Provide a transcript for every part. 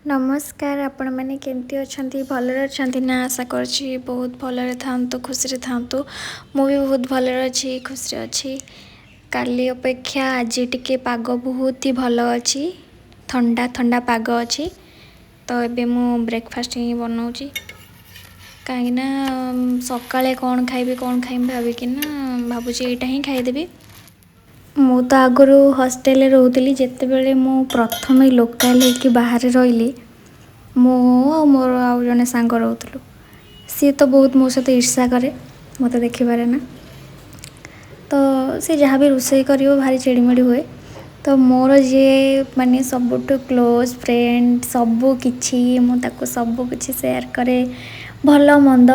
ନମସ୍କାର, ଆପଣମାନେ କେମିତି ଅଛନ୍ତି? ଭଲରେ ଅଛନ୍ତି ନା? ଆଶା କରୁଛି ବହୁତ ଭଲରେ ଥାଆନ୍ତୁ, ଖୁସିରେ ଥାଆନ୍ତୁ। ମୁଁ ବି ବହୁତ ଭଲରେ ଅଛି, ଖୁସିରେ ଅଛି। କାଲି ଅପେକ୍ଷା ଆଜି ଟିକେ ପାଗ ବହୁତ ହି ଭଲ ଅଛି, ଥଣ୍ଡା ଥଣ୍ଡା ପାଗ ଅଛି। ତ ଏବେ ମୁଁ ବ୍ରେକଫାଷ୍ଟ ହିଁ ବନାଉଛି, କାହିଁକିନା ସକାଳେ କ'ଣ ଖାଇବି କ'ଣ ଖାଇବି ଭାବିକିନା ଭାବୁଛି ଏଇଟା ହିଁ ଖାଇଦେବି। ମୁଁ ତ ଆଗରୁ ହଷ୍ଟେଲରେ ରହୁଥିଲି। ଯେତେବେଳେ ମୁଁ ପ୍ରଥମେ ଲୋକାଲ୍ ହେଇକି ବାହାରେ ରହିଲି, ମୁଁ ଆଉ ମୋର ଆଉ ଜଣେ ସାଙ୍ଗ ରହୁଥିଲୁ। ସିଏ ତ ବହୁତ ମୋ ସହିତ ଈର୍ଷା କରେ, ମୋତେ ଦେଖିପାରେ ନା। ତ ସେ ଯାହା ବି ରୋଷେଇ କରିବ ଭାରି ଚିଡ଼ିମିଡ଼ି ହୁଏ। ତ ମୋର ଯିଏ ମାନେ ସବୁଠୁ କ୍ଲୋଜ୍ ଫ୍ରେଣ୍ଡ, ସବୁ କିଛି ମୁଁ ତାକୁ ସବୁ କିଛି ସେୟାର କରେ, ଭଲ ମନ୍ଦ,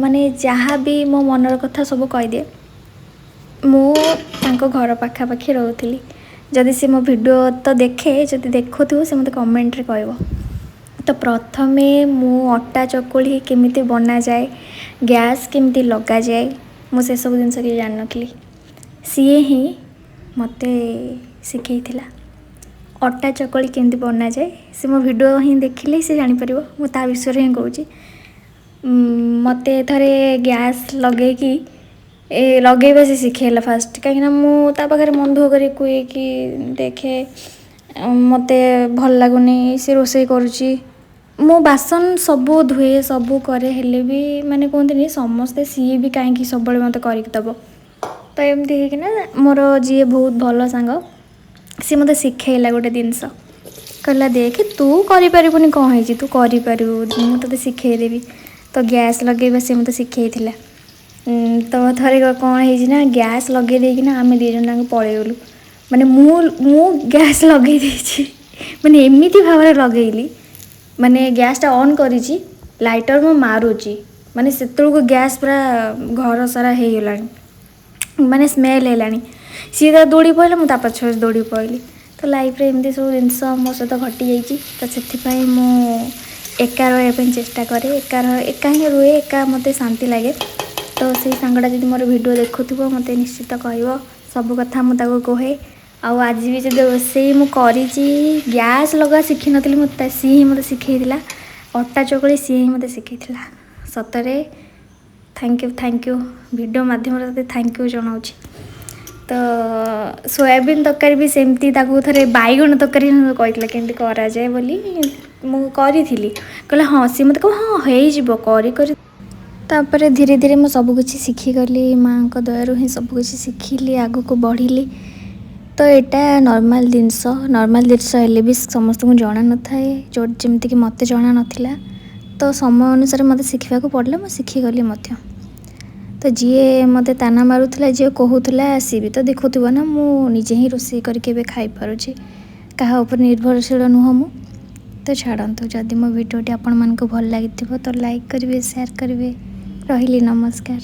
ମାନେ ଯାହା ବି ମୋ ମନର କଥା ସବୁ କହିଦିଏ। ମୁଁ ତାଙ୍କ ଘର ପାଖାପାଖି ରହୁଥିଲି। ଯଦି ସେ ମୋ ଭିଡ଼ିଓ ତ ଦେଖେ, ଯଦି ଦେଖୁଥିବ ସେ ମୋତେ କମେଣ୍ଟରେ କହିବ। ତ ପ୍ରଥମେ ମୁଁ ଅଟା ଚକୁଳି କେମିତି ବନାଯାଏ, ଗ୍ୟାସ୍ କେମିତି ଲଗାଯାଏ, ମୁଁ ସେସବୁ ଜିନିଷ କିଛି ଜାଣିନଥିଲି। ସିଏ ହିଁ ମୋତେ ଶିଖେଇଥିଲା ଅଟା ଚକୁଳି କେମିତି ବନାଯାଏ। ସେ ମୋ ଭିଡ଼ିଓ ହିଁ ଦେଖିଲେ ସେ ଜାଣିପାରିବ, ମୁଁ ତା ବିଷୟରେ ହିଁ କହୁଛି। ମୋତେ ଥରେ ଗ୍ୟାସ୍ ଲଗେଇକି ଏ ଲଗେଇବା ସେ ଶିଖେଇଲା ଫାଷ୍ଟ, କାହିଁକିନା ମୁଁ ତା ପାଖରେ ମନ ଦୁଃଖ କରି କୁହେ କି ଦେଖେ, ମୋତେ ଭଲ ଲାଗୁନି, ସେ ରୋଷେଇ କରୁଛି, ମୁଁ ବାସନ ସବୁ ଧୁଏ, ସବୁ କରେ, ହେଲେ ବି ମାନେ କୁହନ୍ତିନି ସମସ୍ତେ, ସିଏ ବି କାହିଁକି ସବୁବେଳେ ମୋତେ କରିକି ଦେବ? ତ ଏମିତି ହେଇକିନା ମୋର ଯିଏ ବହୁତ ଭଲ ସାଙ୍ଗ, ସିଏ ମୋତେ ଶିଖେଇଲା ଗୋଟେ ଜିନିଷ। କହିଲା, ଦେଖେ, ତୁ କରିପାରିବୁନି କ'ଣ ହେଇଛି? ତୁ କରିପାରିବୁ, ମୁଁ ତୋତେ ଶିଖେଇଦେବି। ତ ଗ୍ୟାସ୍ ଲଗେଇବା ସେ ମୋତେ ଶିଖେଇଥିଲା। ତ ଥରେ କ'ଣ ହେଇଛି ନା, ଗ୍ୟାସ୍ ଲଗେଇ ଦେଇକିନା ଆମେ ଦୁଇ ଜଣ ଯାକ ପଳେଇଗଲୁ। ମାନେ ମୁଁ ଗ୍ୟାସ୍ ଲଗେଇ ଦେଇଛି, ମାନେ ଏମିତି ଭାବରେ ଲଗେଇଲି, ମାନେ ଗ୍ୟାସ୍ଟା ଅନ୍ କରିଛି, ଲାଇଟର୍ ମୁଁ ମାରୁଛି, ମାନେ ସେତେବେଳକୁ ଗ୍ୟାସ୍ ପୁରା ଘର ସାରା ହେଇଗଲାଣି, ମାନେ ସ୍ମେଲ୍ ହେଲାଣି। ସିଏ ତ ଦୌଡ଼ି ପଡ଼ିଲା, ମୁଁ ତା ପଛରେ ଦୌଡ଼ି ପଡ଼ିଲି। ତ ଲାଇଫ୍ରେ ଏମିତି ସବୁ ଜିନିଷ ମୋ ସହିତ ଘଟିଯାଇଛି। ତ ସେଥିପାଇଁ ମୁଁ ଏକା ରହିବା ପାଇଁ ଚେଷ୍ଟା କରେ, ଏକା ଏକା ହିଁ ରୁହେ, ଏକା ମୋତେ ଶାନ୍ତି ଲାଗେ। ତ ସେଇ ସାଙ୍ଗଟା ଯଦି ମୋର ଭିଡ଼ିଓ ଦେଖୁଥିବ, ମୋତେ ନିଶ୍ଚିତ କହିବ। ସବୁ କଥା ମୁଁ ତାକୁ କୁହେ। ଆଉ ଆଜି ବି ଯଦି ରୋଷେଇ ମୁଁ କରିଛି, ଗ୍ୟାସ୍ ଲଗା ଶିଖିନଥିଲି ମୁଁ, ସିଏ ହିଁ ମୋତେ ଶିଖେଇଥିଲା। ଅଟା ଚକୁଳି ସିଏ ହିଁ ମୋତେ ଶିଖେଇଥିଲା। ସତରେ thank you, thank you. Video ମାଧ୍ୟମରେ ତୋତେ thank you ଜଣାଉଛି। ତ ସୋୟାବିନ୍ ତରକାରୀ ବି ସେମିତି, ତାକୁ ଥରେ ବାଇଗଣ ତରକାରୀ କହିଥିଲା କେମିତି କରାଯାଏ ବୋଲି। ମୁଁ କରିଥିଲି, କହିଲା ହଁ, ସିଏ ମୋତେ କହିବ ହଁ ହେଇଯିବ କରି କରି। ତାପରେ ଧୀରେ ଧୀରେ ମୁଁ ସବୁକିଛି ଶିଖିଗଲି। ମାଆଙ୍କ ଦୟାରୁ ହିଁ ସବୁକିଛି ଶିଖିଲି, ଆଗକୁ ବଢ଼ିଲି। ତ ଏଇଟା ନର୍ମାଲ୍ ଜିନିଷ। ନର୍ମାଲ୍ ଜିନିଷ ହେଲେ ବି ସମସ୍ତଙ୍କୁ ଜଣା ନଥାଏ, ଯେଉଁ ଯେମିତିକି ମୋତେ ଜଣା ନଥିଲା। ତ ସମୟ ଅନୁସାରେ ମୋତେ ଶିଖିବାକୁ ପଡ଼ିଲା, ମୁଁ ଶିଖିଗଲି ମଧ୍ୟ। ତ ଯିଏ ମୋତେ ତାନା ମାରୁଥିଲା, ଯିଏ କହୁଥିଲା, ସିଏ ବି ତ ଦେଖୁଥିବ ନା ମୁଁ ନିଜେ ହିଁ ରୋଷେଇ କରିକି ଏବେ ଖାଇପାରୁଛି, କାହା ଉପରେ ନିର୍ଭରଶୀଳ ନୁହଁ ମୁଁ। ତ ଛାଡ଼ନ୍ତୁ, ଯଦି ମୋ ଭିଡ଼ିଓଟି ଆପଣମାନଙ୍କୁ ଭଲ ଲାଗିଥିବ ତ ଲାଇକ୍ କରିବେ, ସେୟାର କରିବେ। ରହିଲି, ନମସ୍କାର।